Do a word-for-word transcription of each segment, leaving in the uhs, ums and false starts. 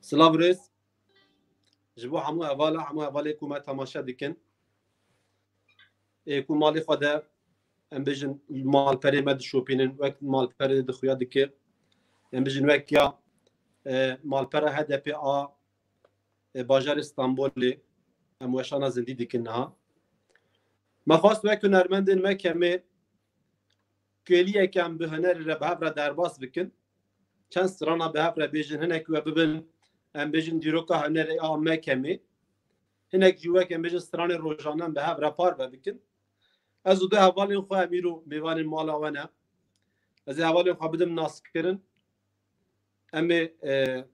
Silav rêz ji bo hemû hevala, hemû hevalê ku me temaşe dikin. Ê ku malê xwe de, em bêjin, malperê me dişopînin, wek malperê de xuya dike. Em bêjin wek ya, e, malpera H D P a, e, bajarê Stenbolê, em weşana zindî dikin niha. Me xwest wek hunermendên me kemê kêliyek em bi hunerê re bi hev re derbas bikin. Çend strana bi hev re bêjin, hinek we bibin, em bêjin dîroka hunerê a me kemê. Hinek jî wek em bêjin stranê rojane em bi hev re parve bikin. Ez û du hevalên xwe em îro mêvanên mala we ne. Ez ê hevalên xwe bidim naskirin. Em ê, e,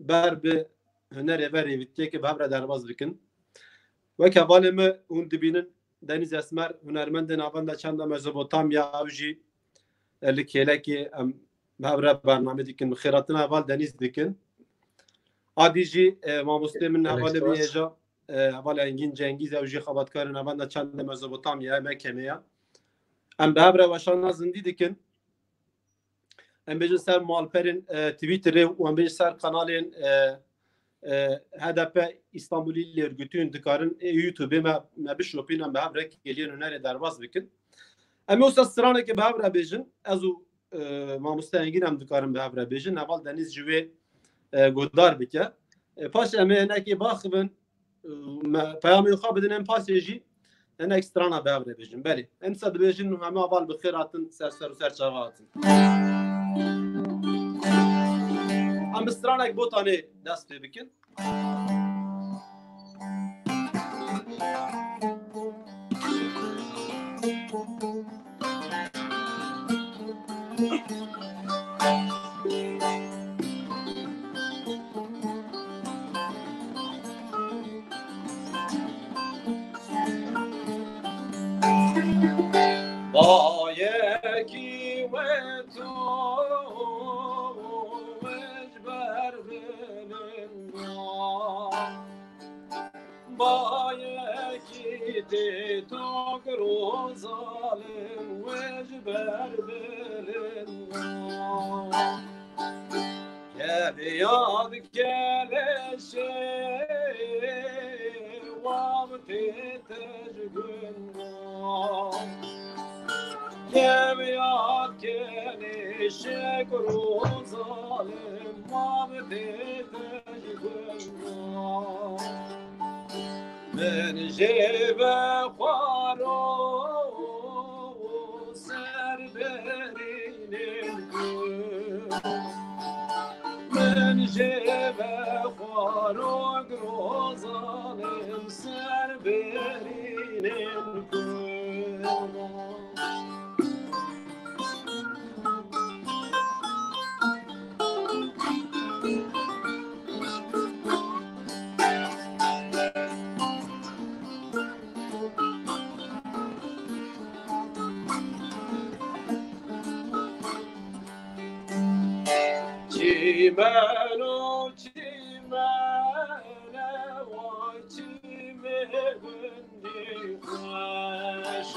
ber bi hunerê ve rêvîtiyeke bi hev re derbas bikin. Wek hevalê min hûn dibînin, Denîz Esmer, hunermendê navenda çanda Mezopotamya, ew jî, e, li kêlekê em bi hev re bernamê dikin. Bi xêratina heval Denîz dikin. Adî jî, e, mamostê min, hevalê min hêja, e, heval Engîn Cengîz, ew jî xebatkarê navenda çanda Mezopotamya, me kemê ya. Em bi hev re weşana zindî dikin. Em bêjin ser malperên, e, Twitterê û em bêjin ser kanalên, e, e, H D P İstanbul İl Örgütü'nün dikarin, e, YouTubeê me, me bişopîn, em bi hev re kêliyên hunerê derbas bikin. Em ê wisa stranekê bi hev re bêjin, ez û, e, mamoste Engîn em dikarin bi hev re bêjin. Heval Denîz ji wê, e, guhdar bike. E, paşê em ê hinekê baxivin, me peyamên xwe bidin, em paşê jî hinek strana bi hev re bêjin. Belê, em dîsa dibêjin hemû heval bi xêr hatin, ser ser û ser çava hatin. Em bi stranek Botanê dest pê bikin. Bayekî we tu ji ber bilind. Bayekî tê tok ro zalim we ji ber bilind. Keviyad keleşê wav tê te ji gund. Keviyad keleşê ro zalim wav tê te ji gund. Min jê ve xwaro ser berînên ku. Min jê ve xwaro gro zalim ser berînên ku. Çîmen û çîmen e, vay çîmê gundî xweş.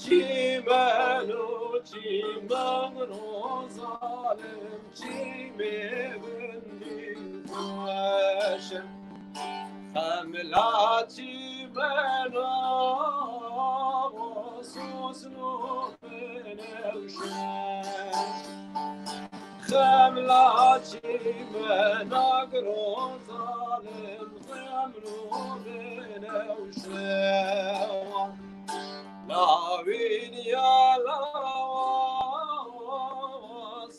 Çîmen û çîmen ro zalim, çîmê gundî xweş. Xemla çîmena, sosno binewşe. Xemla çîmena gro zalim, xemlo binewşe. Lawîn ya lawa,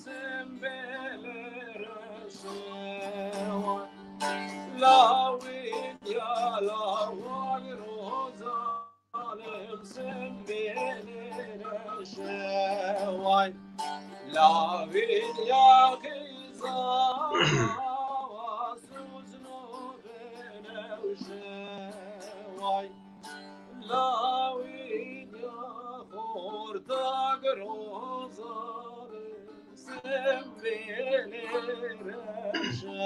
sembêlê reşewa. Lawîn ya lawa, gro zalim, sembêlê reşewa. Lawîn ya xiza, suzno binewşewa. Lawînya xorta girozar, sembêlê reşewa.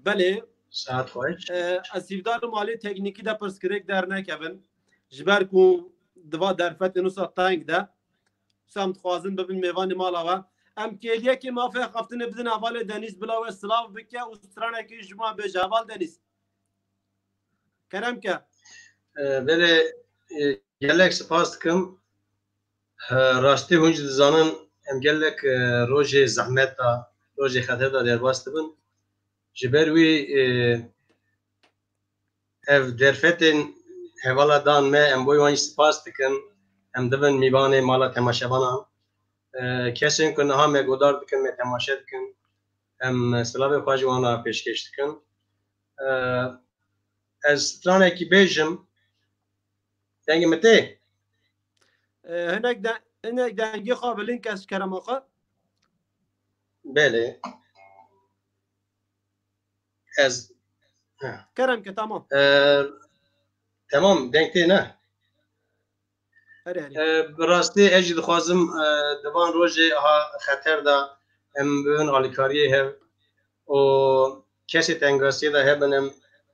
Belê. Saet xweş. E, ez hîvdar im alê teknîkî de pirsgirêk dernekevin. Ji ber ku di va derfetê nusa teng de Wisa em dixwazin bibin mêvanê mala we. Em kêliyekê mafê xeftinê bidin hevalê Denîz, bila we silav bike û stranekê ji me bêje. Heval Denîz. Kerem ke. E, belê, e, gelek spas dikim. E, rastî hûn jî dizanin em gelek, e, rojê zehmet de, rojê xeter de derbas dibin. Ji ber wî, e, ev derfetên hevala dan me, em bo wan jî spas dikin. Em dibin mîvanê mala temaşevanan. E, kesên ku niha me godar dikin, me temaşe dikin, em silavê xwe ji wan re pêşkêş dikin. E, ez stranekî bêjim. Dengê min tê? E, hinek de, hinek dengê xwe bilind kes, kerema xwe. Belê. Ez, ha. Kerem ke, tamam. E, tamam, deng tê ne? Herê, herê. E, bi rastî ez jî dixwazim, e, di van rojê ha xeter de em bibin alîkariyê hev û kesê tengasiyê de hebin em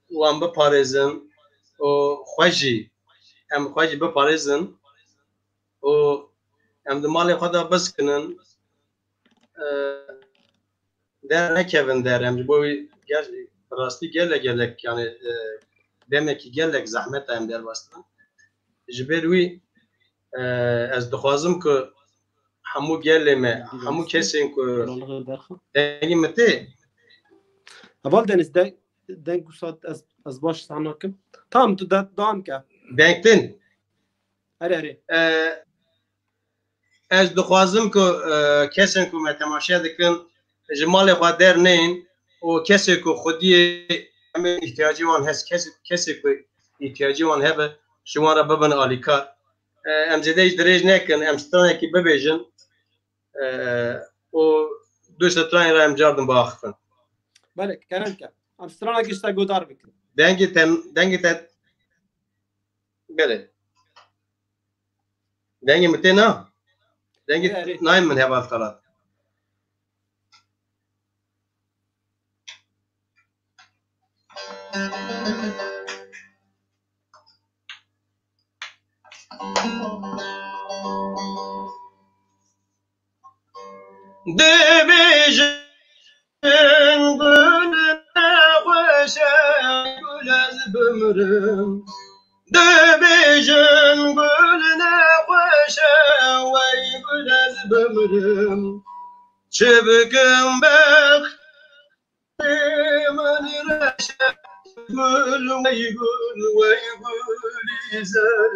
wan biparêzin û xwe jî, em xwe jî biparêzin û em di malê xwe de biskinin. E, dernekevin der. Em ji bo wî ger-, bi rastî gelek gelek, yani, e, demekî gelek zehmet e em derbas dibin. Ji ber wî, e, ez dixwazim ku hemû gelê me, hemû kesên ku dengê min tê. Heval Deniz, deng, deng wisa ez, ez baş sehna kim. Tamam, tu de, devam ke. Deng tin. Herê, herê. E, Ez dixwazim ku, e, kesên ku me temaşe dikin, ji malê xwe derneyên û kesê ku xwediyê em ê îhtiyacî wan hest, kesê, kesê ku îhtiyacî wan hebe, ji wan re bibin alîkar. E, em zêde jî dirêj nekin, em stranekî bibêjin, e, û du stranên re em cardin biaxifin. Belê, kerem ke. Em stranekî ji te godar bikin. Dengê te, dengê te, belê. Dengê min tê na? Dengê, erê, erê, nayên min heval Talat. Dibêjin gul ne xweş e, gul ez bimrim. Dibêjin gul ne xweş e, wey gul ez bimrim. Çi bikim bextê min reş e, gul wey gul, wey gulî zer.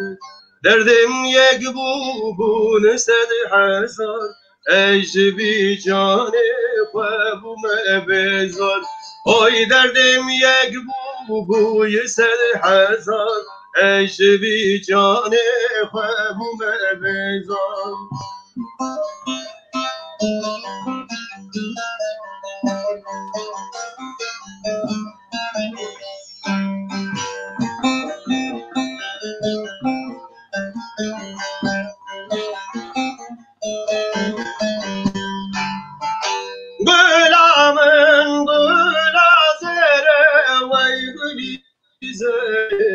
Derdê min yek bû, bûn sed hezar. Ez ji vî canê xwe bûme bêzar. Oy derdê min yek bû, bûye sed hezar. Ez ji vî canê xwe bûme bêzar. Gula min gula zere, wey gulî zere.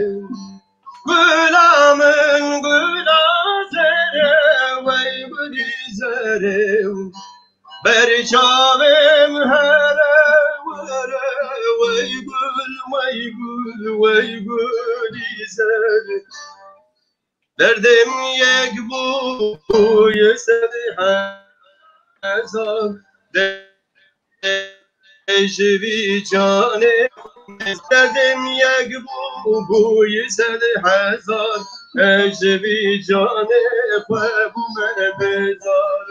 Gula min gula zere, wey gulî zere. Ber çavêm here were, wey gul, wey gul, wey gulî zer. Derdê min yek bû, bûye sed hezar. Dê ji vî canê, derdê min yek bû, bûye sed hezar. Ez ji vî canê xwe bûme bêzar.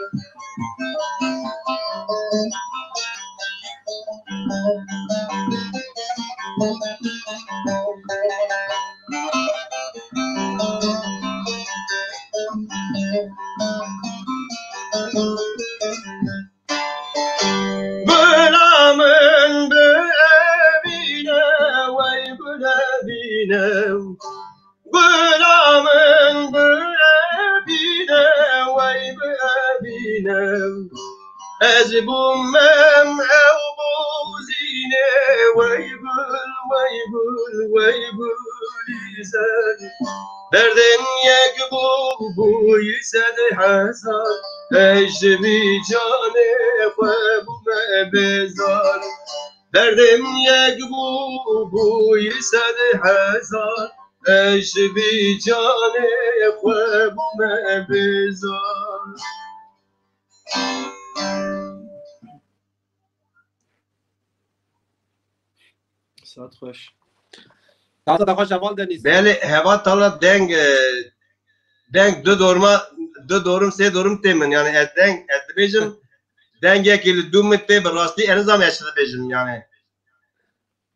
Gula min bi evîne, wey gul evîne. Gula min bi evîne, wey bi evîne. Ez bûm mem ew bû zîne, wey gul, wey gul, wey gulî zer. Derdê min yek bû, bûyî sed hezar, ez ji vî canê xwe bûme bêzar. Derdim yek bû, bûyî sed hezar, ez ji vî canê xwe bûme bêzar. Saet xweş. Saeta te xweş heval Denîz. Belê, heval Tala deng, e, deng du dorma, du dorim, sê dorim tê min. Yani ez deng, ez dibêjim, dengekî li dû min tê bi rastî, ez nizam ez çi dibêjim yani.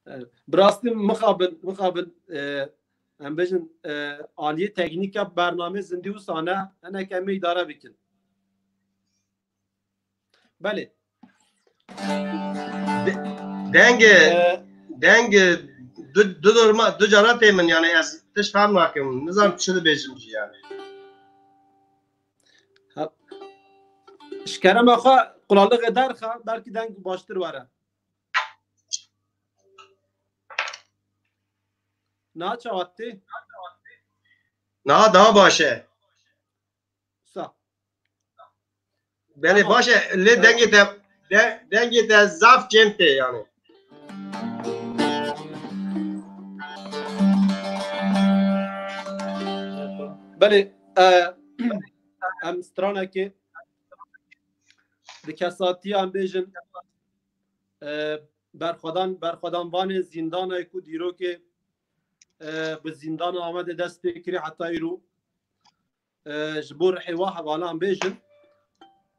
Evet. Bi rastî mixabin, mixabin, e, em bêjin, e, aliyê teknîk ya bernamê zindî wisa ne, hinek em ê îdare bikin. Belê. De-, dengê, Ee, dengê du, du dorma, du cara tê min yani ez tişt fehm nakim. Nizam çi dibêjim jî yani. Ha, ji kerema xwe qulalixê derxe, belkî deng baştir were. Na çawa tê? Na daha baş e. Sa. Belê, tamam, baş e, lê, evet, dengê te, de-, dengê te zaf kêm tê yani. Belê, e, em stranekê di kesatiya em bêjin, e, berxwedan, berxwedanvanê zîndanê ku dîrokê, e, bi zîndana Amedê dest pê kirî heta îro, e, ji bo rihê wa hevalan bêjin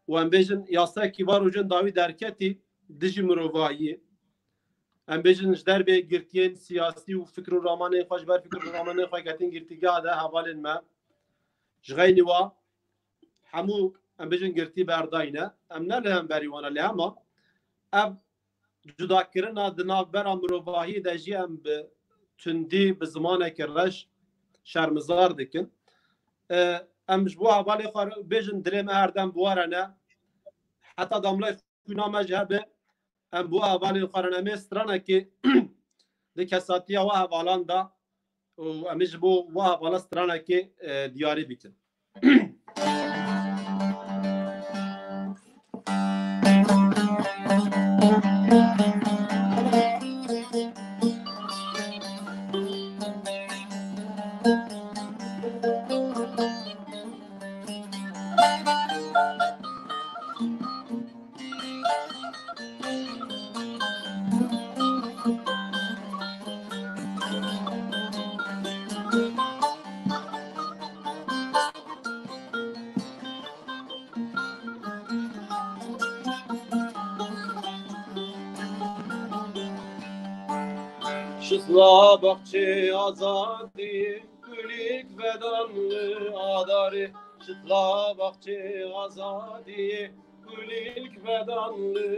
û em bêjin yasayekî va rojên dawî derketî dijî mirovahiyê. Em bêjin ji derbê girtiyên siyasî û fikr û ramanên xwe, ji ber fikr û ramanên xwe ketin girtîgeha de hevalên me. Ji xeynî wa hemû em bêjin girtî berdayîne. Em ne li hemberî wan e, lê hema ev cudakirina di navbera mirovahiyê de jî em bi tundî, bi zimaneke reş şermizar dikin. E, em ji bo hevalê xwe bêjin dilê me her dem bi we re ne. Heta damlay xwîna me jî hebe, em bi we hevalên xwe re ne. Em ê stranekê di kesatiya we hevalan de û em ê ji bo we hevala stranekê, e, diyarî bikin. Şitla baxçê azadiyê, kulîlk vedanlı adarê. Şitla baxçê azadiyê, kulîlk vedanlı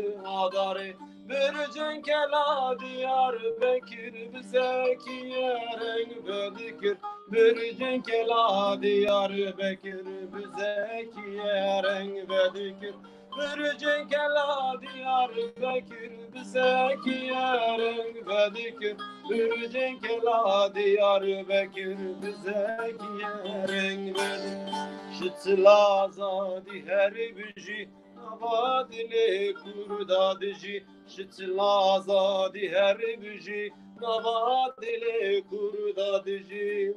adarê. Bircên kela Diyarbekir bi zekiye reng vedikir. Bircên kela Diyarbekir bi zekiye reng vedikir. Bircên kela Diyarbekir bi zekiye reng vedikir. Bircên kela Diyarbekir bi zekiye reng vedikir. Şitla azadî her bijî, nava dilê Kurda dijî. Şitla azadî her bijî, nava dilê Kurda dijî.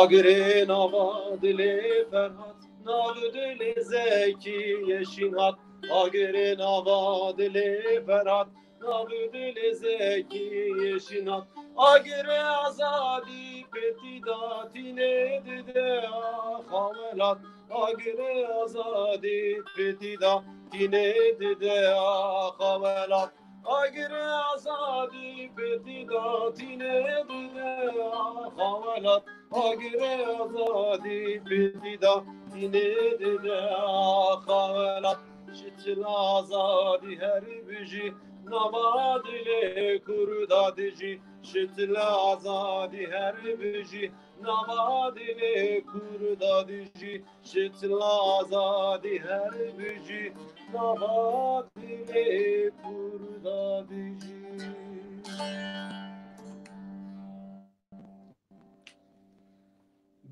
Agirê nava dilê Ferhat, nav dilê Zekî Yeşîn hat. Agirê nava dilê Ferhat, nav dilê Zekî Yeşîn hat. Agirê azadî pêtî da tînê dide axa welat. Agirê azadî pêtî da tînê dide axa welat. Agirê azadî pêtî da tînê dide axa welat. Agirê azadî pêtî da tînê dide axa welat. Şitil azadî her bijî, nava dilê Kurda dijî. Şitil azadî her bijî, nava dilê Kurda dijî. Şitil azadî her bijî, nava dilê Kurda dijî.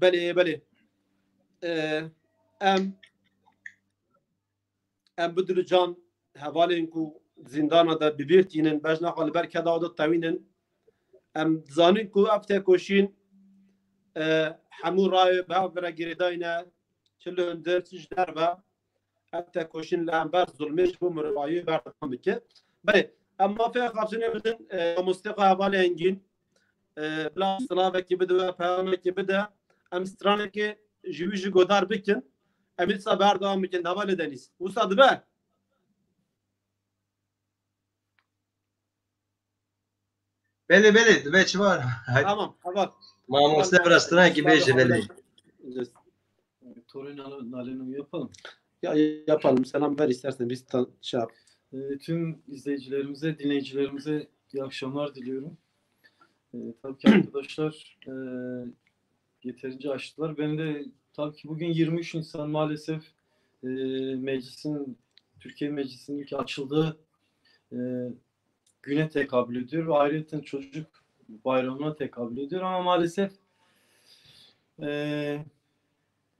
Belê, belê. Ee, em em bi dil û can hevalên ku zîndana de bi bîr tînin, bejna xwe li ber keda de tewînin. Em dizanin ku ev tekoşîn, e, hemû rayê bi hev re girêdayî ne, çi li hundir, çi ji derve. Ev tekoşîn li hember zulmê ji bo mirovahiyê berdewam bike. Belê, em mafê xaçinê bidin, e, mamostê xwe hevalê Engîn. E, bila silavekî bide we, peyamekî bide. Em stranekê ji wî jî godar bikin. Em ê dîsa berdewam bikin. Hevalê Denîz. Wisa dibe? Belê, belê, dibe çi var? Tamam, heval. Mamoste, heval, biraz stranekî stranekî bêje, belê. Torê Nal-, Naleno yapalım. Ya, yapalım. Selam ver istersen. Biz ta-, şey yap. Ee, tüm izleyicilerimize, dinleyicilerimize iyi akşamlar diliyorum. Ee, tabii ki arkadaşlar, e, yeterince açtılar. Ben de tabii ki bugün yirmi üç Nisan maalesef, e, meclisin, Türkiye Meclisi'nin ilk açıldığı, e, güne tekabül ediyor ve ayrıca çocuk bayramına tekabül ediyor. Ama maalesef, e,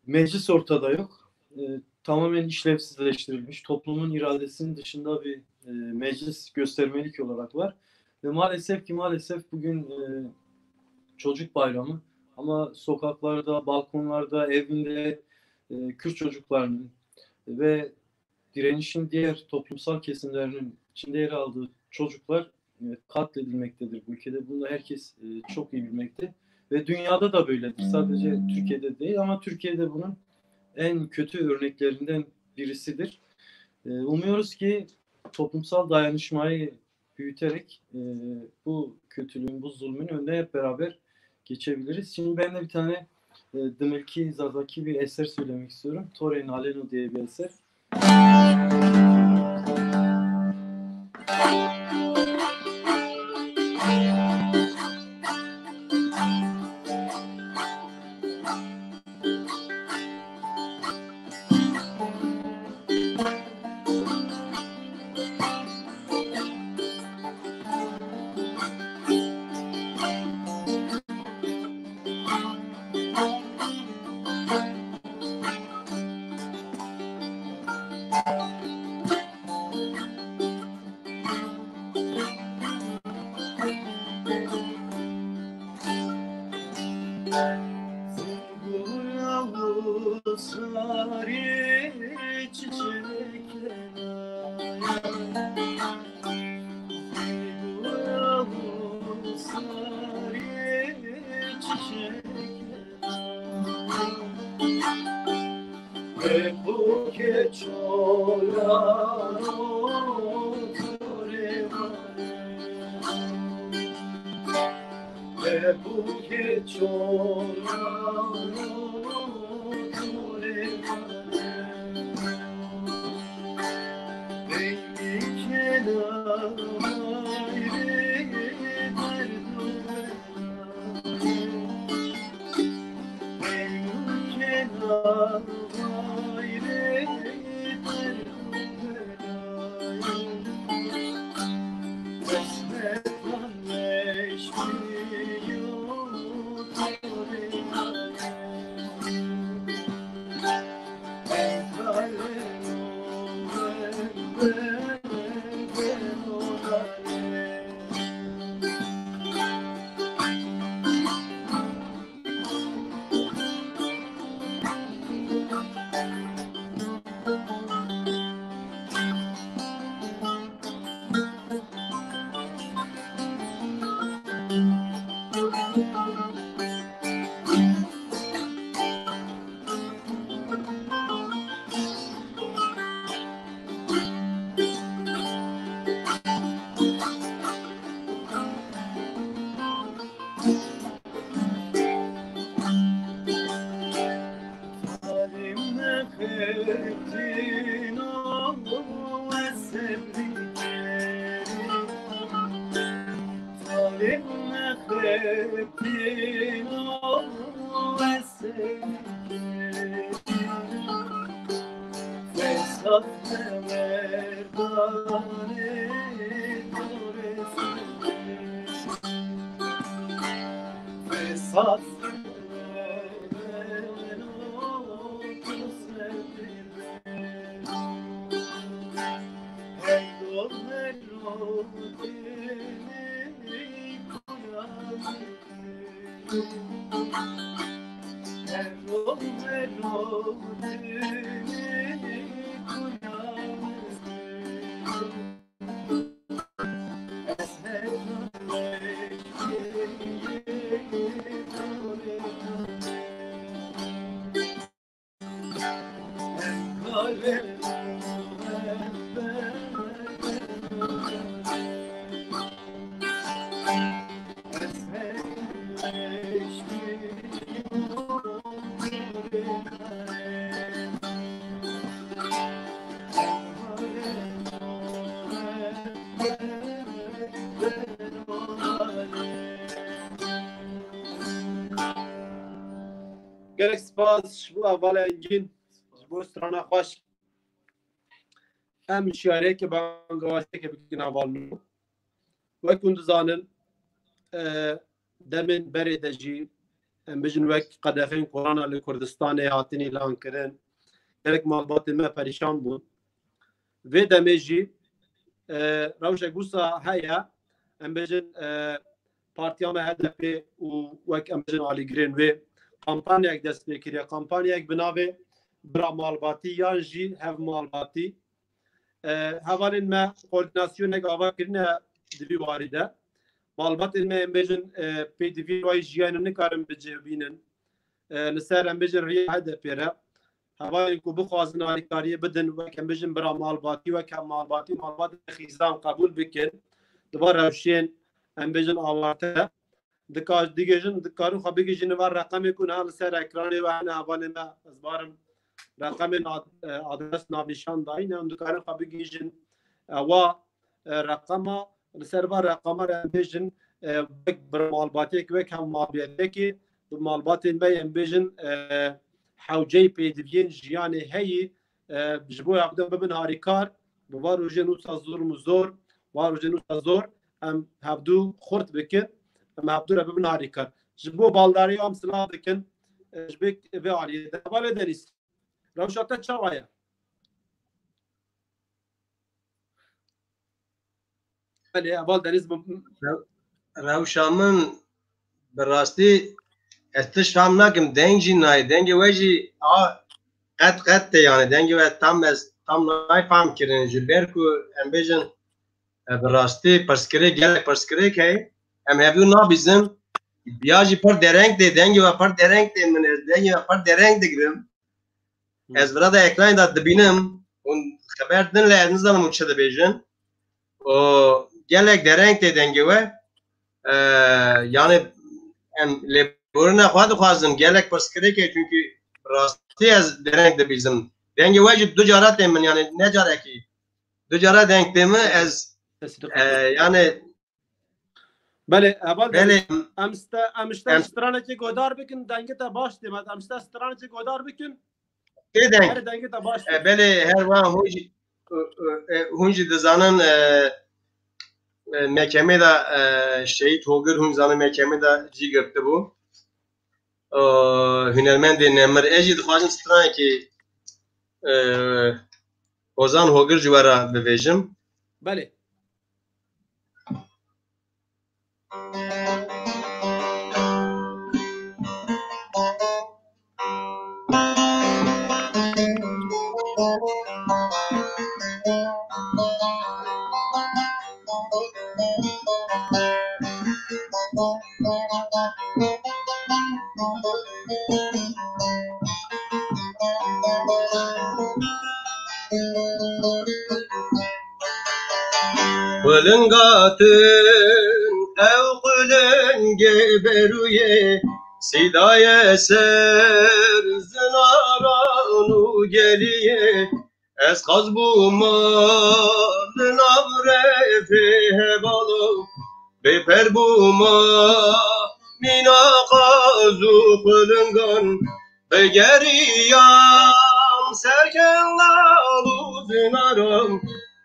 meclis ortada yok. E, tamamen işlevsizleştirilmiş, toplumun iradesinin dışında bir, e, meclis göstermelik olarak var. Ve maalesef ki maalesef bugün, e, çocuk bayramı. Ama sokaklarda, balkonlarda, evinde, e, Kürt çocuklarının ve direnişin diğer toplumsal kesimlerinin içinde yer aldığı çocuklar, e, katledilmektedir bu ülkede. Bunu da herkes, e, çok iyi bilmekte. Ve dünyada da böyledir. Sadece Türkiye'de değil ama Türkiye'de bunun en kötü örneklerinden birisidir. E, umuyoruz ki toplumsal dayanışmayı büyüterek, e, bu kötülüğün, bu zulmün önüne hep beraber geçebiliriz. Şimdi ben de bir tane, e, Dimilki Zazaki bir eser söylemek istiyorum. Torê Naleno diye bir eser. Gelek spas ji bo hevalê Engîn, ji bo strana xweş. Em şiyareyeke bangawaziyeke bikin hevalno. Wek hûn dizanin, e, demên berê de jî, em bijin wek qedexên korona li Kurdistanê hatin îlan kirin. Gelek malbatên me perîşan bûn. Vê demê jî, e, rewşek wisa heye, em bijin, e, partiya me H D P û wek em bijin alîgirên wê kampanyayek dest pê kiriye. Kampanyayek bi navê Bira Malbatî yan jî Hev Malbatî. E, hevalên me koordinasyonek ava kirine di vî warî de. Malbatên me em bêjin, e, pêdiviyê wayî jiyanê nikarin bicihbînin. E, li ser em bêjin riya H D P re. Hevalên ku bixwazin alîkariyê bidin, wek em bêjin bira malbatî, wek hev malbatî, malbatên xîzan qebûl bikin. Di van rewşên em bêjin awarte. Dika-, digêjin, dikarin xwe bigihîjin van reqemê ku niha li ser ekranê we hene hevalê me, ez barim reqemên ad-, e, adres navnîşan dayî ne, hûn dikarin xwe bigihîjin, e, wa, e, reqema, li ser van reqema re em bêjin, e, wek bi malbatiyek, wek hev malbatiyekê, bi malbatên me em bêjin, e, hewceyî pêdiviyên jiyanê heyî, e, ji bo hevdû bibin harîkar, bi van rojên wisa zilm û zor, van rojên wisa zor, em hevdû xurt bikin, em hevdû re bibin harîkar. Ji bo baldariya em silav dikin, e, ji bo vê aliyê de. Hevalê Denîz, rewşa te çawa ye? Belê, heval Denîz bi- Rew-, rewşa min bi rastî ez tişt fam nakim, deng jî nayê, dengê we jî a qet qet tê, yani dengê we tam ez tam nayê fam kirin, ji ber ku em bêjin, e, bi rastî pirsgirêk, gelek pirsgirêk heye, em hevdû nabîzin, ya jî pir dereng tê, dengê we pir dereng tê, min ez dengê we pir dereng digirim. Ez vira de ekranê de dibînim, hûn xeber din lê ez nizanim hûn çi dibêjin. Û gelek dereng tê dengê we. E, yani em lêborîna xwe dixwazin, gelek pirsgirêk e, çunkî rastî ez dereng dibîzim. Dengê we jî du cara tê min, yani ne carekî. Du cara deng tê min, ez, e, yani Belê, heval Belê. Em, em ste, em işte em stranekê godar bikin, dengê te baş tê, em işte stranekê godar bikin. Tê deng. Her dengê te baş tê. E, belê, her wa hûn jî, e, e, e, hûn jî dizanin, e, e, mekemê de, e, şehîd Hogir hûn zanin mekemê de cî girtibû. E, hunermendê nemir. Ez jî dixwazim stranekê, e, Ozan Hogir ji we re bivêjim. Belê. Qulingatin ew qulingê berûyê, sîdaye ser zinaran û geliyê. Ez xaz bûma li nav revê hevalo, bêper bûma Mîna qaz û xulingan bigeriyam, serkendal û zinaram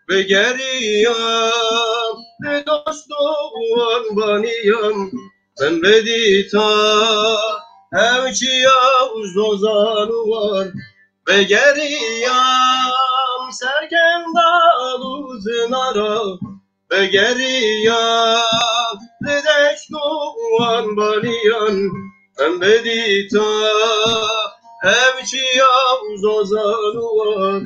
bigeriyam, bi dost û wan baniyam, min bidîta hewçiya û zozan û war. Bigeriyam, serkendal û zinaram bigeriyam, li deşt û wan baniyan, min bidîta hewçiya û zozan û wan.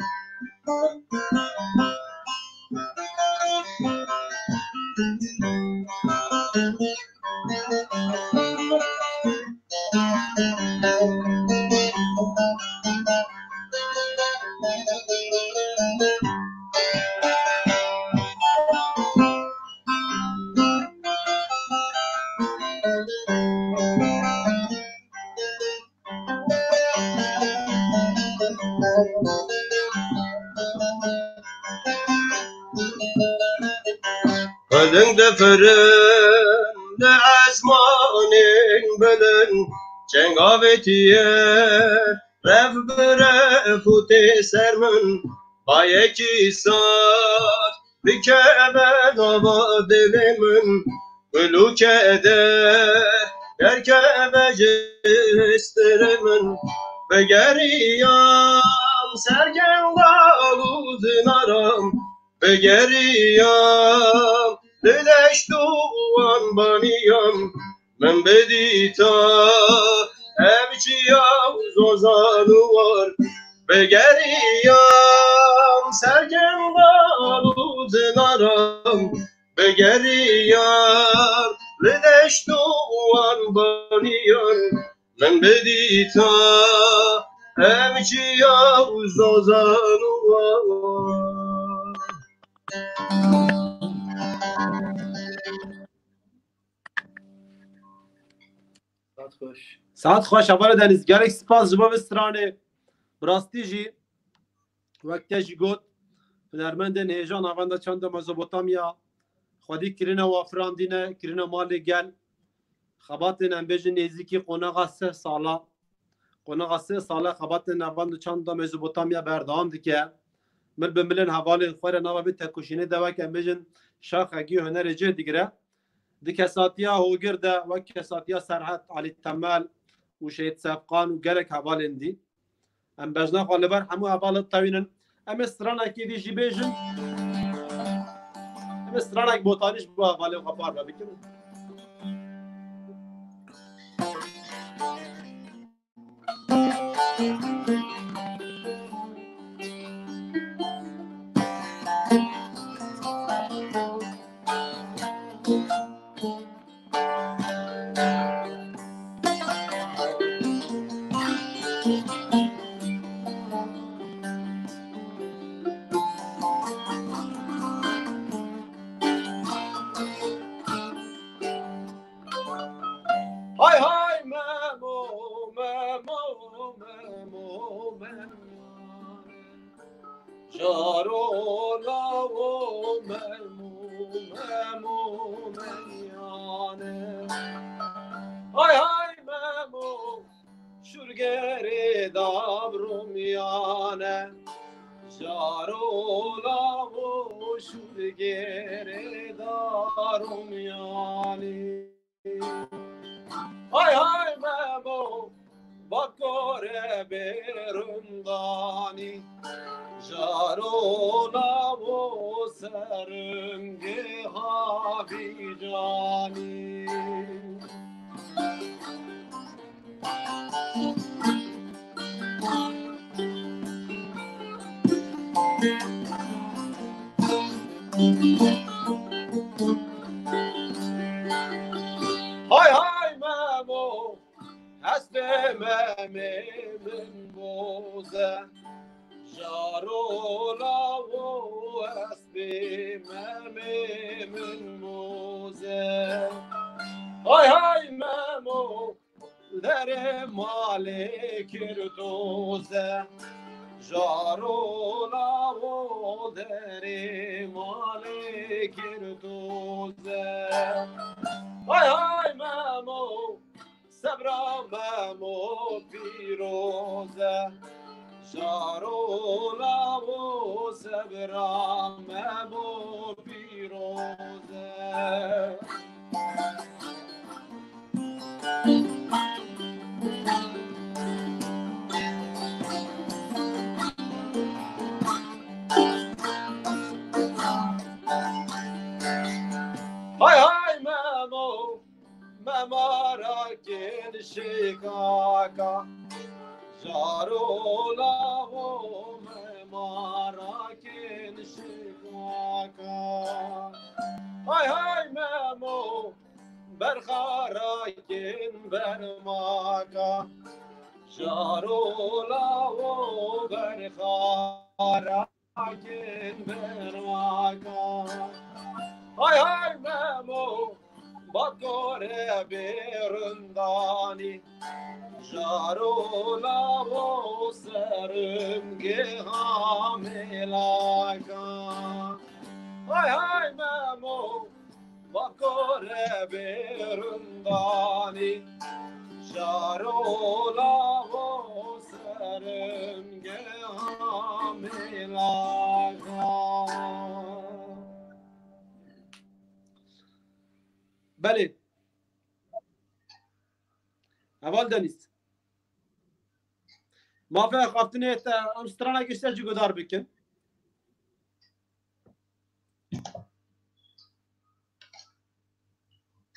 Xwedin difirin li esmanên bilind, çengavêtiye rev bi rev û tê ser min, bayekî sar bikeve nava dilê min, gul û keder derkeve ji stirê min. Bigeriyam, serkendal û zinaram bigeriyam, li deşt û wan baniyan, min bidîta hewçiya û zozan û war. Bigeriyam, serkendal û zinaram bigeriyam, li deşt û wan baniyan, min bidîta hewçiya û zozan û wan. Saet xweş. Saet xweş, hevalê Deniz. Gelek spas ji bo vê stranê. Bi rastî jî, wek te jî got, hunermendên hêja navenda çanda Mezopotamya, xwedî kirine û afirandîne, kirine malê gel. Xebatên, em bêjin, nêzîkî qonaxa sih sala. Qonaxa sih sala xebatên navenda çanda Mezopotamya berdewam dike. Mil bi milên hevalên xwe re nava vê tekoşînê de, wek em bêjin, şaxekî hunerê cih digire. Di kesatiya hogir de, wek kesatiya Serhet, Alî Temel û Şehîd Sefqan û gelek hevalên dî. Em bejna xwe li ber hemû hevalê tewînin. Em ê stranekê dî jî bêjin. Em ê stranek botanî ji bo hevalên xwe parve bikin. Hay hay Memo, Memo, Memo, Memo. Jaro lawo Memo, Memo, Meyane. Hay hay Memo, şurgerê dabrumyane. Jaro lawo şurgerê darumyane. Hay hay Memo, bakore berundanî, jaro lawo serunge havîcanî. Hay hay Memo, hespê Memê min boze. Jaro lawo hespê Memê min boze. Hay hay Memo, derê malê kir doze. Jaro lawo derê malê kir doze. Hay hay Memo, Memo pîroz e, jaro lawo sebra Memo pîroz e. Hay hay Memo, Mema rakin şikaka, jaro lawo Mema rakin şikaka. Hay hay Memo, berxa rakin bermaka, jaro lawo berxa rakin bermaka. Hay hay Memo, bakore bêrindani, jaro lawo serim geha mêlaka. Hay hay Memo, bakore bêrindani, jaro lawo serim geha mêlaka. Belê. Heval Deniz. Mafê xaftinê te em stranekî ser jî guhdar bikin.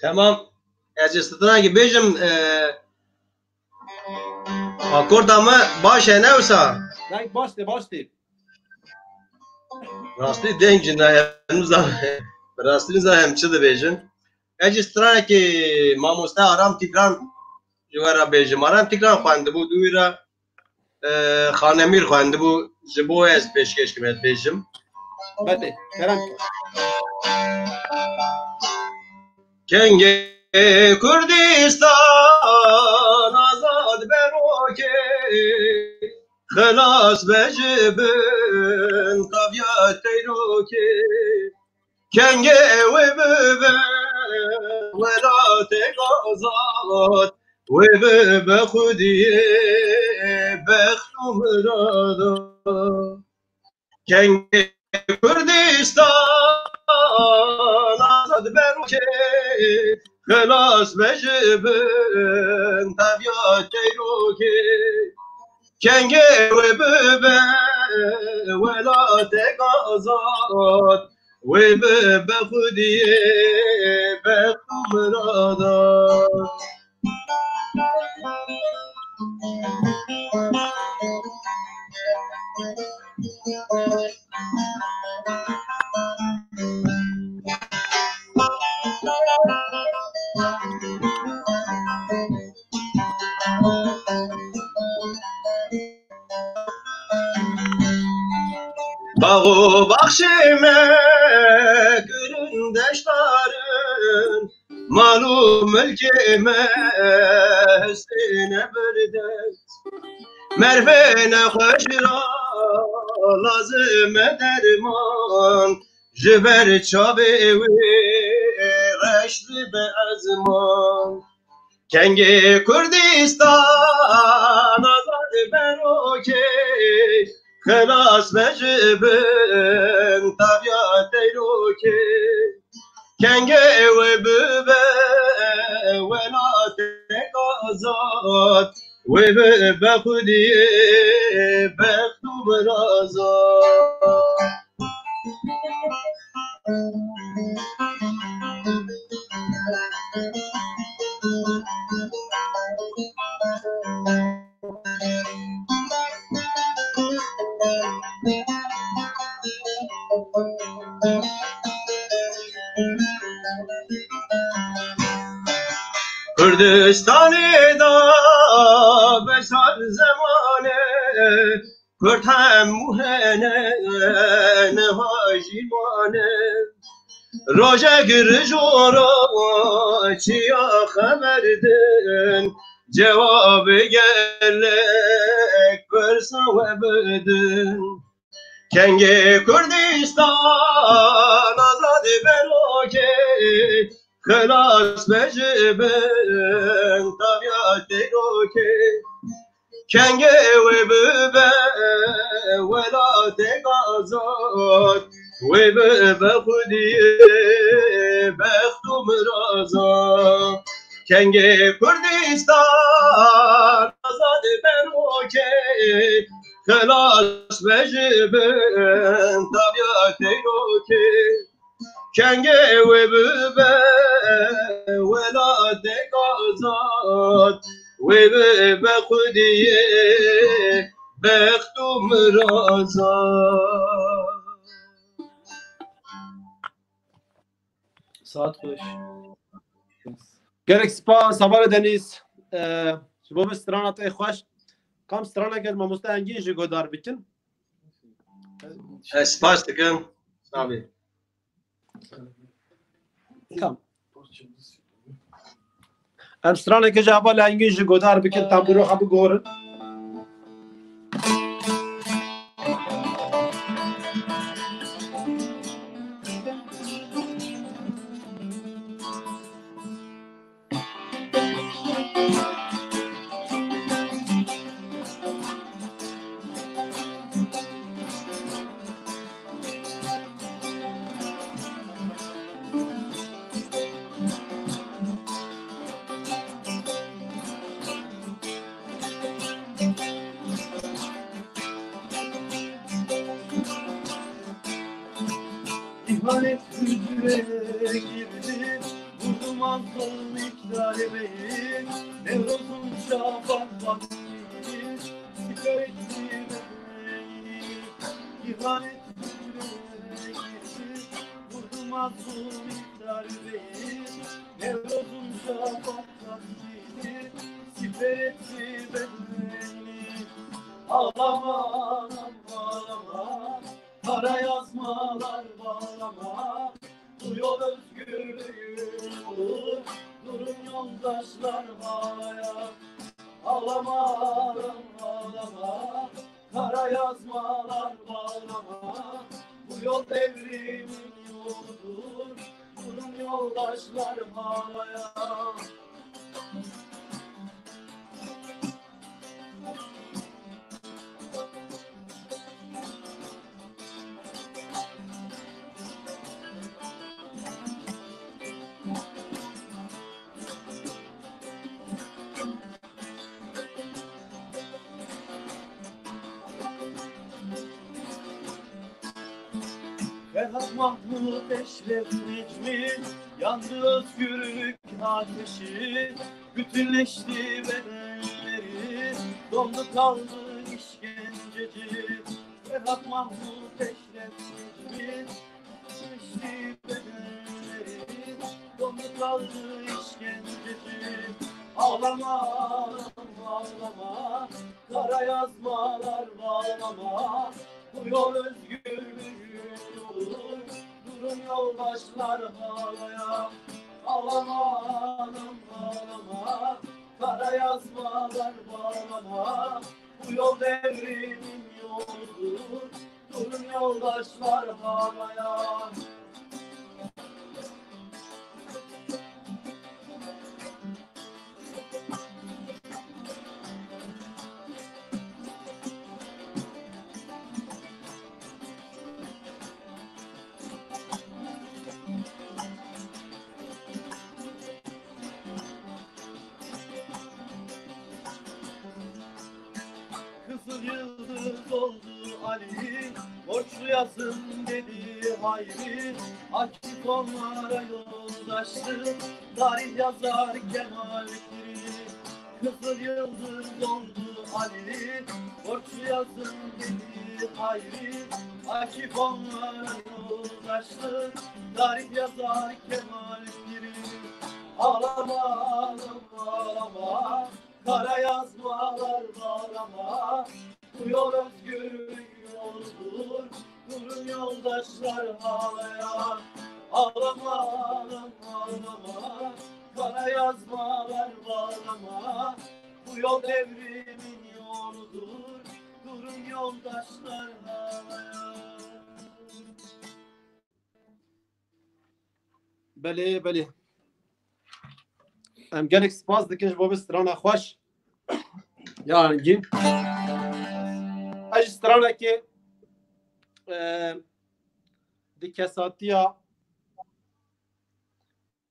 Tamam. Ez ê stranekî bêjim, e, akorda me baş e, ne wisa? Dayk, baş tê, baş tê. Rastî deng jî nayê, nizam, rastî nizam em çi dibêjin. Ez jî stranekî mamoste Aram Tîgran ji we re bêjim. Aram Tîgran xwendibû, dû wî re, e, Xanemîr xwendibû, ji bo ez pêşkêş kim, ez bêjim. Belê, kerem ke. Kengê Kurdistan azad be rokê, xilas be ji bin taviya teyrokê. Kengê wê bibe welatek azad, wê bibe xwediyê bext û mirada. Kengê Kurdistan azad be rokê, xilas be ji bin taviya teyrokê. Kengê wê bibe welatek azad, wê bibe xwediyê bext û mirada. Bax û baxçê me kirin deştarin, mal û milkê me hestê nebirdest. Mervê nexweş ra lazim e derman, ji ber çavê wê reş dibe ezman. Kengê Kurdistan azad be rokê, xilas be ji bin taviya teyrokê. Kengê wê bibe welatek azad, wê bibe xwediyê bext û mirada. Kurdistanê da besar zemane, Kurd hemû hene, niha jî mane. Rojek rij û roçiya xeber din, cewabê gelek pirsa we bidin. Kengê Kurdistan azad be rokê, xilas be ji bin taviya têrokê. Kengê wê bibe welatek azad, wê bibe xwediyê bext û miraza. Kengê Kurdistan azad ben okê, xelas be ji bin tabiya têrokê. Kengê wê bibe welatek azad, wê bibe xwediyê bext û miraza. Saet xweş. Gelek spas, Heval Denîz. Ee, ji bo vê strana te xweş. Kam straneke mamoste Engîn jî godar bikin? Ez spas dikim. Tabii. Tamam. Em straneke ji Heval Engîn jî godar bikin, tambûro xwe bigorin. İhanet hücreye girdi, vurdum azgın miktar beyin. Nevruz'un şafak vakti, siper etti beni. İhanet hücreye girdi, vurdum azgın miktar beyin. Nevruz'un şafak vakti, siper etti beni. Ağlama, ağlama, ağlama. Kara yazmalar bağlama, bu yol özgürlüğün yolu. Durun yoldaşlar havaya. Ağlama, ağlama, ağlama. Kara yazmalar bağlama, bu yol devrimin yoludur. Durun yoldaşlar havaya. Ferhat, Mahmut, Eşref, Necmi, yandı özgürlük ateşi, bütünleşti bedenleri, dondu kaldı işkenceci. Ferhat, Mahmut, Eşref, Necmi, bütünleşti bedenleri, dondu kaldı işkenceci. Ağlama, ağlama, ağlama, kara yazmalar bağlama. Bu yol özgürlüğün yolu. Durun yoldaşlar havaya. Ağlama, ağlama, ağlama. Kara yazmalar bağlama. Bu yol devrimin yoludur. Durun yoldaşlar havaya. Kızıl Yıldız oldu Ali, borçlu yazın dedi Hayri. Akif onlara yoldaştı, tarih yazar Kemal Piri. Kızıl Yıldız oldu Ali, borçlu yazın dedi Hayri. Akif onlara yoldaştı, tarih yazar Kemal Piri. Ağlama, ağlama, ağlama, kara yazmalar bağlama. Bu yol özgürlük yoludur, durun yoldaşlar havaya. Ağlama, ağlama, ağlama, kara yazmalar bağlama. Bu yol devrimin yoludur, durun yoldaşlar havaya. Belê, belê. Em gelek spas dikin ji bo vê strana xweş. Ya Engîn. Ez ji stranekê, e, di kesatiya,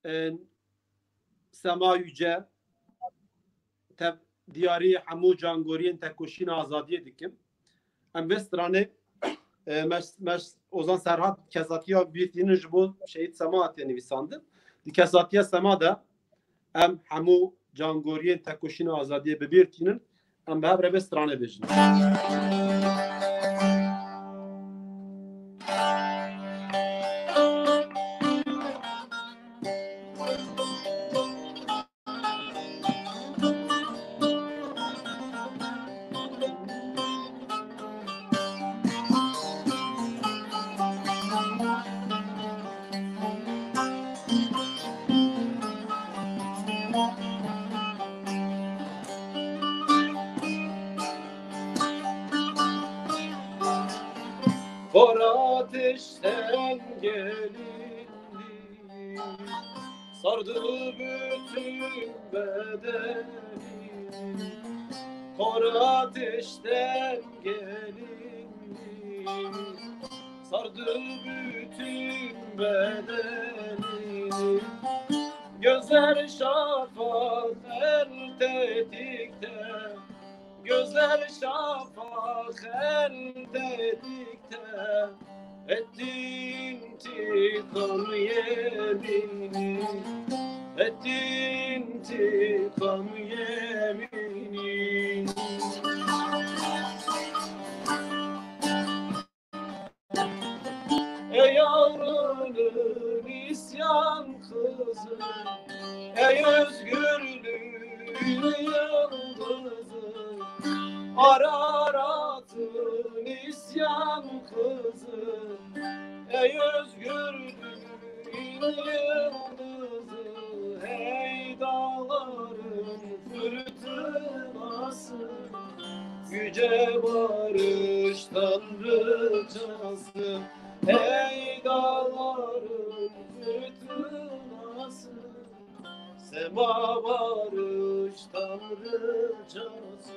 e, Sema Yüce, tev diyarî hemû cangoriyên tekoşîna azadiyê dikim. Em vê stranê, e, meş, meş, Ozan Serhat kesatiya bîr tînin ji bo Şehîd Sema hatiye nivîsandin. Di kesatiya Sema de em hemû cangoriyên tekoşîna azadiyê bi bîr tînin. Em bi hev re vê stranê bêjin. Xora ateşten gelindi, sardı bütün bedenini. Xora ateşten gelindi, sardı bütün bedenini. Gözler şafak el tetikte, gözler şafak el tetikte, etti intikam yemini, etti intikam yemini. Ey Ağrı'nın isyan kızı, ey özgürlüğün yıldızı, Ararat'ın isyan kızı, ey özgürlüğün yıldızı, ey dağların fırtınası, yüce barış tanrıçası, ey dağların fırtınası, sema barış tanrıçası.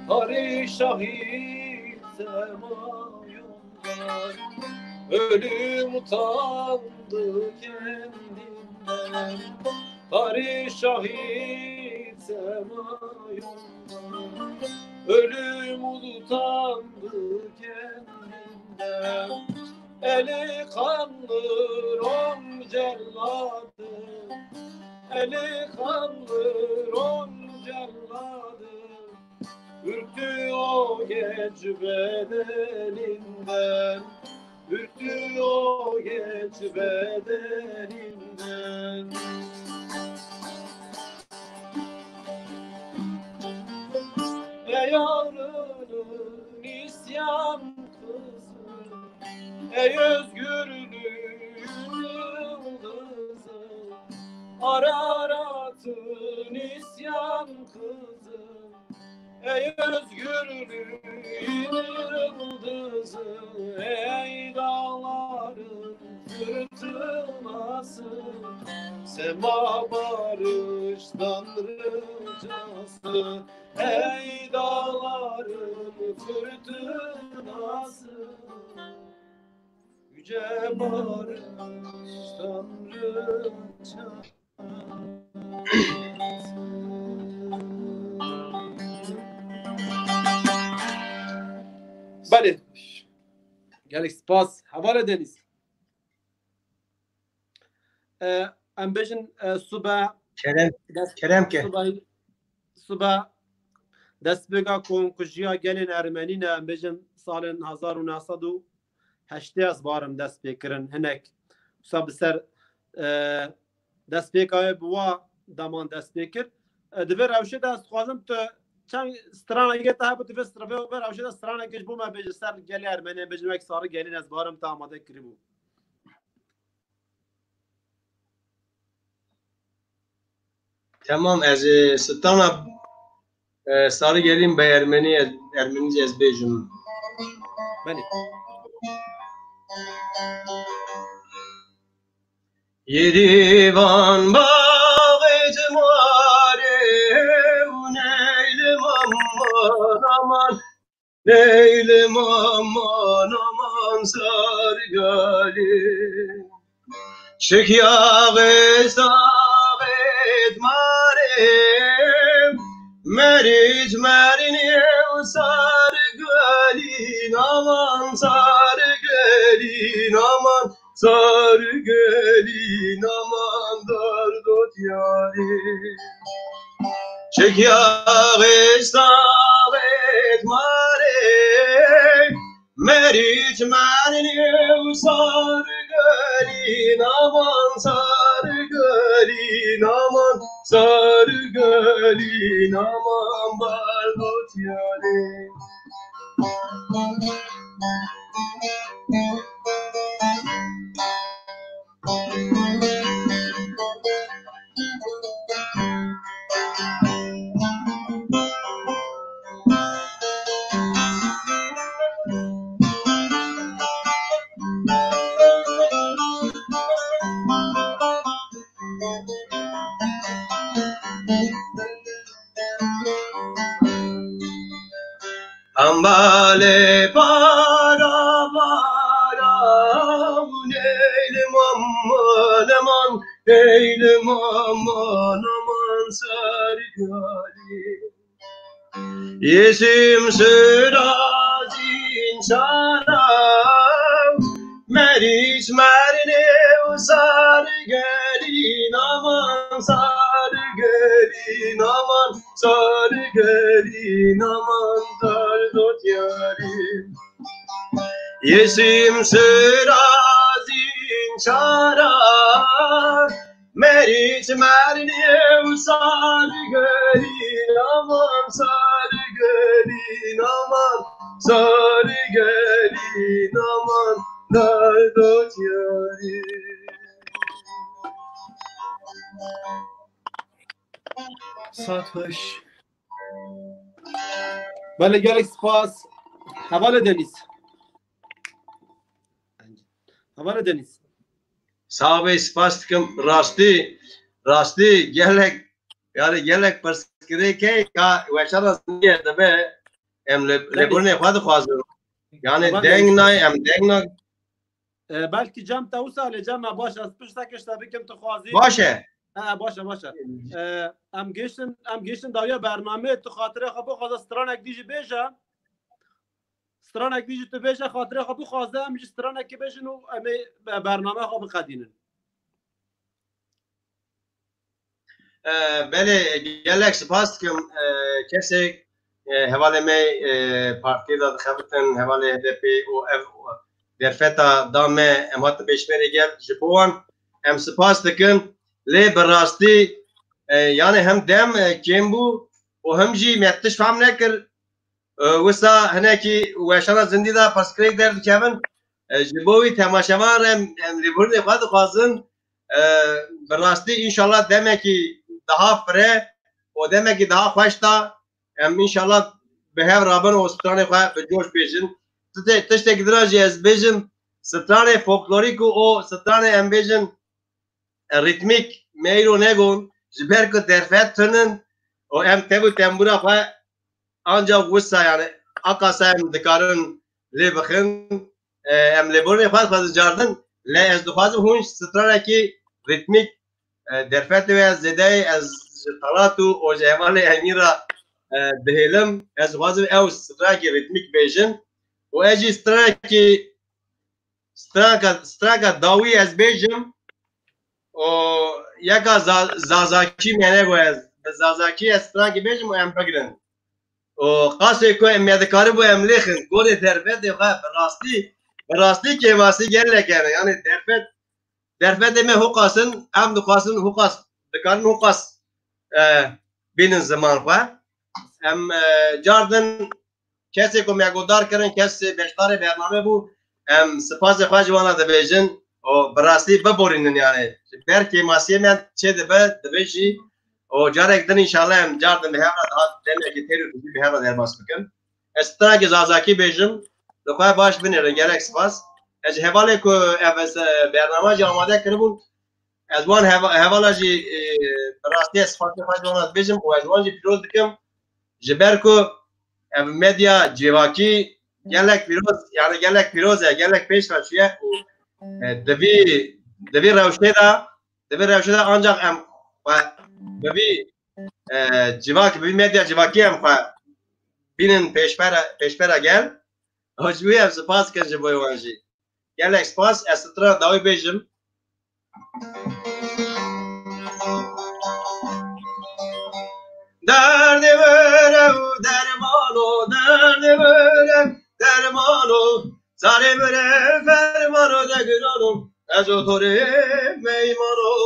Tarih şahit Sema yolda, ölüm utandı kendinden. Tarih şahit Sema yolda, ölüm utandı kendinden. Eli kanlı Rom celladı, eli kanlı Rom celladı, ürktü o genç bedeninden, ürktü o genç bedeninden. Ey Ağrı'nın isyan kızı, ey özgürlüğün yıldızı, Ararat'ın isyan kızı, ey özgürlüğün yıldızı, ey dağların fırtınası, sema barış tanrıçası, ey dağların fırtınası, yüce barış tanrıçası. Belê. Gelek spas. Hevalê Deniz. E, em bêjin, e, sube Kerem, dest-, kerem ke. Sube, sube destpêka komkujiya gelên Ermenî ne, em bêjin salên hezar û neh sed û heştê ez barim dest pê kirin hinek. Wisa bi ser, e, destpêka wê bi wa deman dest pê kir. E, di vê rewşê de ez dixwazim tu çend stranekê te hebû, tu vê str-, vê, vê rewşê de stranekê ji bo me bêje ser gelê Ermeniyê, bêjin wek Sarı Gelin, ez barim te amade kiribû. Tamam, ez, e, strana, e, Sarı Gelin bi Ermenî, Ermenîce ez bêjim. Belê. Yerivan bağê cimare û neylim aman aman, neylim aman aman Sarı Gelin. Şik yağê saxêt marê, meriç merînê û Sarı Gelin aman, Sarı Gelin aman, Sarı Gelin aman, derdot yarê. Çek yağê saxêt marê, meriç merînê û Sarı Gelin aman, Sarı Gelin aman, Sarı Gelin aman, derdot yarê. Ambalê para para, neylim aman aman, neylim aman aman Sarı Gelin. Yeşim şirazin şara, meriç merînê û Sarı Gelin aman, Sarı Gelin aman, Sarı Gelin aman, derdot yarê. Yeşim şirazin şara, meriç merînê û Sarı Gelin aman, Sarı Gelin aman, Sarı Gelin aman, derdot yarê. Saet xweş. Belê, gelek spas. Hevalê Deniz. Hevalê Deniz. Sax be, spas dikim. Rastî, rastî gelek, yani gelek pirsgirêkê ka weşana zindî ye dibe, em li, Belê. Lêbûrê xwe dixwazin. Yani Hevalê deng Deniz. Nayê, em deng na- E, belkî cem te wisa lê cem me baş, ez piştekê ji te bikim, tu xwazî. Baş e. He, baş e, baş e. E, em gêştin, em gêştin dawiya bernameyê, tu xatirê xwe bixwaze, stranek dî jî bêje. Stranek dî jî tu bêje, xatirê xwe bixwaze, em jî stranekê bêjin û em ê be-, bernameya xwe biqedînin. E, belê, gelek spas dikim, e, kesek, e, hevalê me, e, partiyê de dixebitin, hevalê H D P û ev derfeta da me, em hatin pêşberê gel ji bo wan. Em spas dikin. Lê bi rastî, e, yani hem dem, e, kêm bû û hem jî me tişt fam nekir. E, wisa hinekî weşana zindî de pirsgirêk derdikevin. E, ji bo wî temaşevan re em, em lêbûrê xwe dixwazin. E, bi rastî înşallah demekî daha fire û demekî daha xweş da em înşallah bi hev rabin û stranê xwe bi coş bêjin. Tiştê-, tiştekî din jî ez bêjim, stranê folklorîk û o stranê em bêjin, e, rîtmîk me îro negon, ji ber ku derfet tune û em tev û tembûra xwe ancak wisa, yani, aqasa em dikarin lê bixin, e, em lêborînê xwe dixwazin cardin, lê ez dixwazim hûn stranekî rîtmîk, e, derfetê wê ez zêdeyê ez ji Talat û, û ji hevalê Emîn re, e, dihêlim. Ez dixwazim ew stranekî rîtmîk bêjin û ez jî stranekî Stranka, stranka dawî ez bêjim, û yeka za-, zazakî me nego ez. Bi zazakî ez strankî bêjim û em bigirin. Û qasê ku em me dikaribû em lêxin. Gorê derfetê xwe bi rastî, bi rastî kêmasî gelek hene. Yani derfet, derfetê me hoqas in, em dixwazin hoqas, dikarin hoqas, e, bînin ziman xwe. Em e, cardin kesê ku me guhdar kirin, kesê beşdarê bername bû. Em spasê xwe ji wana dibêjin û bi rastî biborînin yani. Ji ber kêmasiyê me çê dibe, dibe jî. Û carek din înşallah em cardin bi hev re daha demekî têr û tijî bi hev re derbas bikin. Ez stranekî zazakî bêjim, li xwe baş binêrin, gelek spas. Ez ji hevalê ku ev e, bernama jî amade kiribûn, ez wan heva-, hevala jî e, bi rastî ez spasê xwe ji wan re dibêjim û ez wan jî pîroz dikim. Ji ber ku ev medya civakî gelek pîroz, yani gelek pîroz e, gelek pêş ve çûye û e, di vî, di vî rewşê de, di vî rewşê de ancak em xwe bi vî e, civak, bi vî medya civakî em xwe bînin pêşbera, pêşbera gel. Û ji wî em spas kin ji bo wan jî. Gelek spas, ez stran dawî bêjim. Derdê min ew derman o, derdê min ew derman o. Zarê min ew ferman o, de giran o. Ez û to rê meyman o,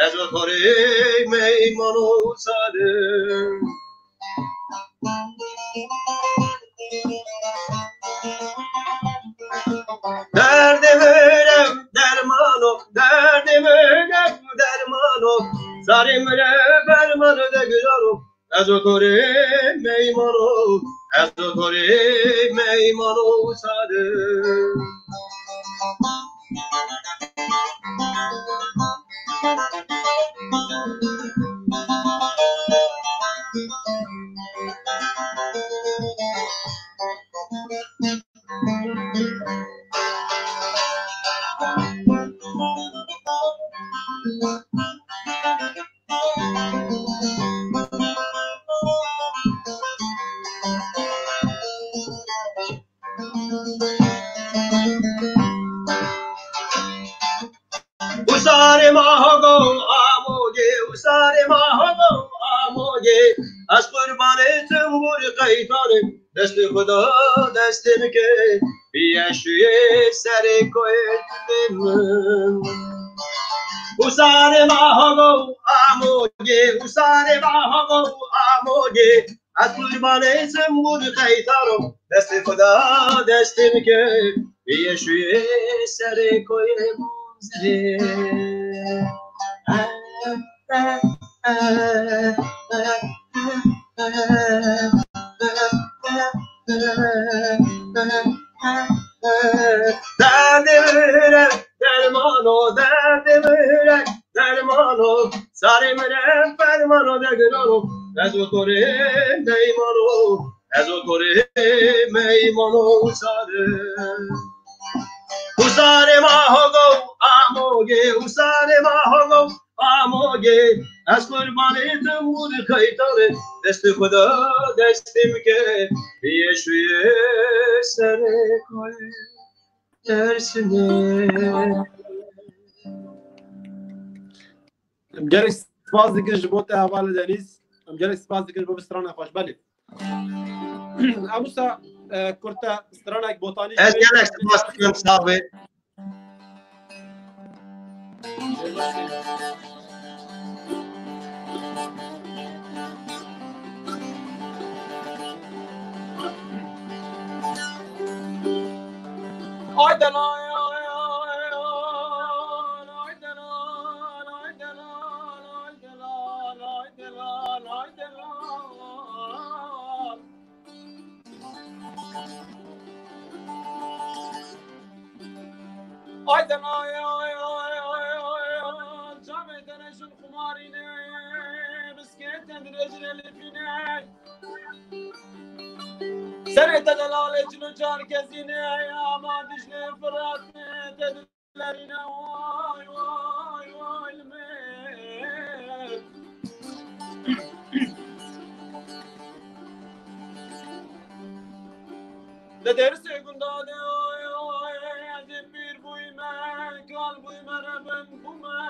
ez û to rê meyman o, zarê. Derdê min ew derman o, derdê min ew derman o. Zarê min ew ferman o, de giran o. Ez û to rê meyman o, ez û to rê meyman o, zarê. Usarê mahogo amogê, usarê mahogo amogê. Ez qurbanê timbûr qeytanê, destê Xuda destê min ke, bîye şûyê serê koyê dilê min. Usarê mahogo amogê, usarê mahogo amogê. Ez qurbanê timbûr qeytano, destê Xuda destê min ke, bîye şûyê serê koyê Mûzirê. Derdê min e dermano, derdê min e dermano. Zarê min e fermano, de girano. Ez û to rê meymano, ez û to rê meymano, zarê. Usarê mahogo amogê, usarê mahogo amogê. Ez qurbanê timbûr qeytanê, destê Xuda destê min ke, bîye şûyê serê koyê Dersimê. Em gelek spas dikin ji bo te hevalê Denîz. Em gelek spas dikin ji bo vî strana xweş. Belê. Em wisa, e, kurte stranek botanî. Ez gelek spas dikim, sax be. Ay delal, ay delal, ay delal, ay delal, ay delal, ay delal, ay delal. Ay delal, ay, ay, ay, ay, ay, ay, çavê te ne jin xumarîne, biskê te dirêjin elifîne. Serê te delalê çil û çar kesîne, ama Dîcle Firatê te Lerîne, vay, vay, vay, li me. Li dêrsê gunda de, ay, ay, ez ê pîr bûyme, kal bûyme, rebin bûme.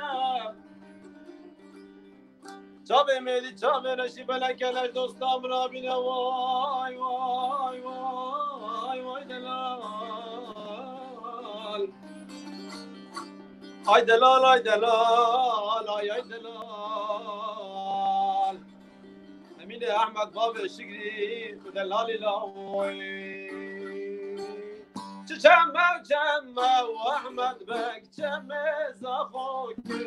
Çavê mêrî, çavê reşî, belek keleş dosta min rabîne, vay, vay, vay, vay, delal. Ay delal, ay delal, ay, ay delal. Em Mînê Ehmed bavê Şigrî, delalî lawoyê. Çi çeme çeme û Ehmed Beg çemê Zaxokê.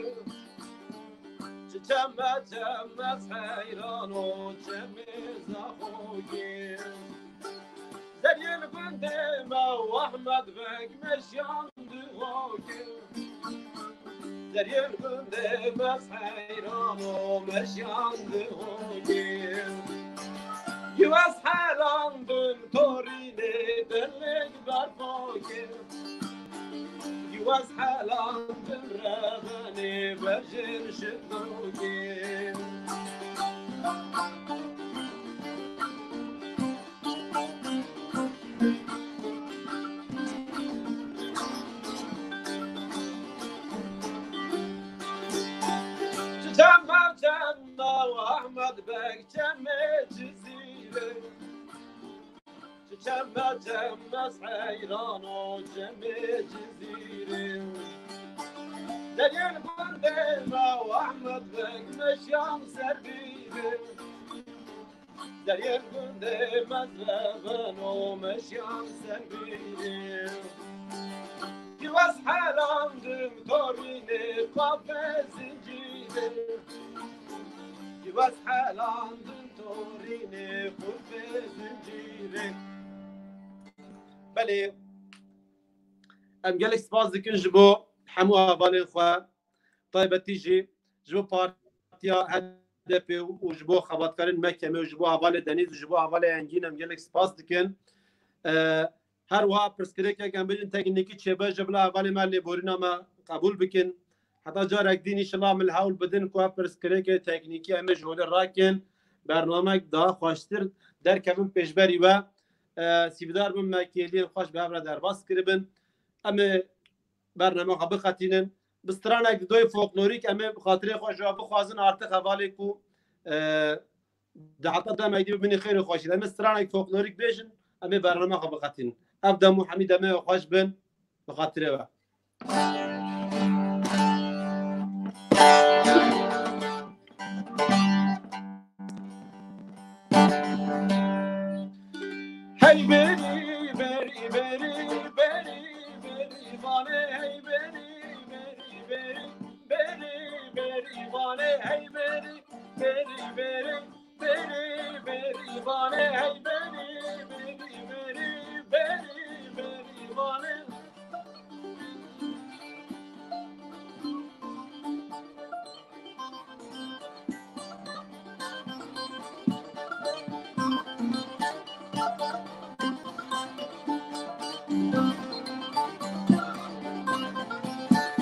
Çi çeme çeme heyran û çemê Zaxokê. Zeriyên gundê me û Ehmed Beg meşiyan di xokê. Deriyên gundê me heyran û meşiyan di xokê. Yiwez helandin torînê dilek berfokê. Yiwez helandin revenê berjên şidokê. Çeme çeme û Ehmed Beg çemê Cizîrê. Çeme çeme heyran û çemê Cizîrê. Deriyên gundê me û Ehmed Beg meşiyan ser bîrê. Deriyên gundê me zevin û meşiyan ser bîrê. Yiwez helandin torînê qafê zincîrê. Yiwez helandin torînê qafê zincîrê. Belê, em gelek spas dikin ji bo hemû hevalên xwe. Taybetî jî ji bo partiya H D P û ji bo xebatkarên me kemê û ji bo hevalê Denîz û ji bo hevalê Engîn em gelek spas dikin. E, her wiha pirsgirêkek em bêjin teknîkî çêbe ji bila hevalê me lêborîna me qebûl bikin. Heta carek din înşallah em li hewl bidin ku ev pirsgirêkê teknîkî em ê ji holê rakin. Bernamek daha xweştir derkevin pêşberî we. E, sîvdar bin me kêliyên xweş bi hev re derbas kiribin. Em ê bername xwe biqetînin. Bi stranek didoyê folklorîk em ê bi xatirê xwe ji we bixwazin, artık hevalê ku, e, di heta demek dî bibînî xêr û xweşî. Em ê stranek folklorîk bêjin, em ê bername xwe biqetînin. Ev dem û hemî demê xweş bin, bi xatirê we. Hey berî, berî, berî, berî, berî, vanê, hey berî, berî, berî, berî, berî, vanê, hey berî, berî, berî, berî, berî, vanê, hey berî, berî, berî, berî, berî, vanê.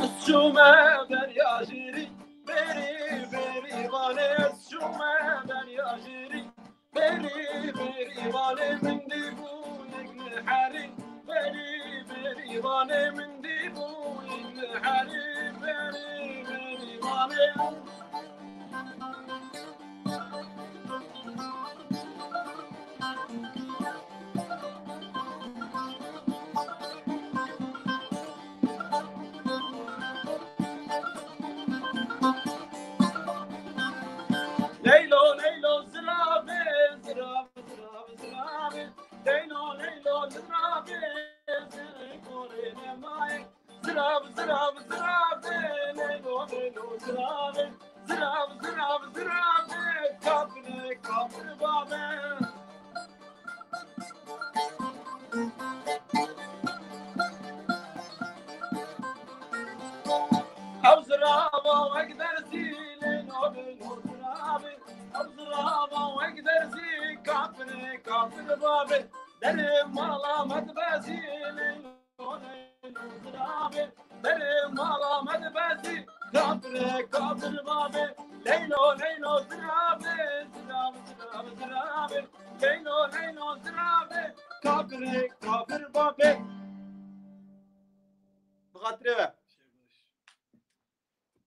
Ez çûme derya jêrî, berî, berî, vanê, ez çûme derya jêrî. Berî, berî, vanê min dîbû yek niherî. Berî, berî, vanê min dîbû yek niherî. Berî, berî, vanê. Leylo, leylo, ziravê, zirav, zirav, ziravê. Leylo, leylo, ziravê, zirê korê nemayê. Zirav, zirav, ziravê, leylo, leylo, ziravê. Zirav, zirav, ziravê, kapirê, kapir bavê. Ew zirava wek derzî lê nabin û ziravê. Ew zirava wek derzî kapirê kapir bavê. Derê mala me dibezî lê nabin û ziravê. Derê mala me dibezî kapirê kapir bavê. Leylo, leylo, ziravê, zirav, zirav, ziravê. Leylo, leylo, ziravê, kapirê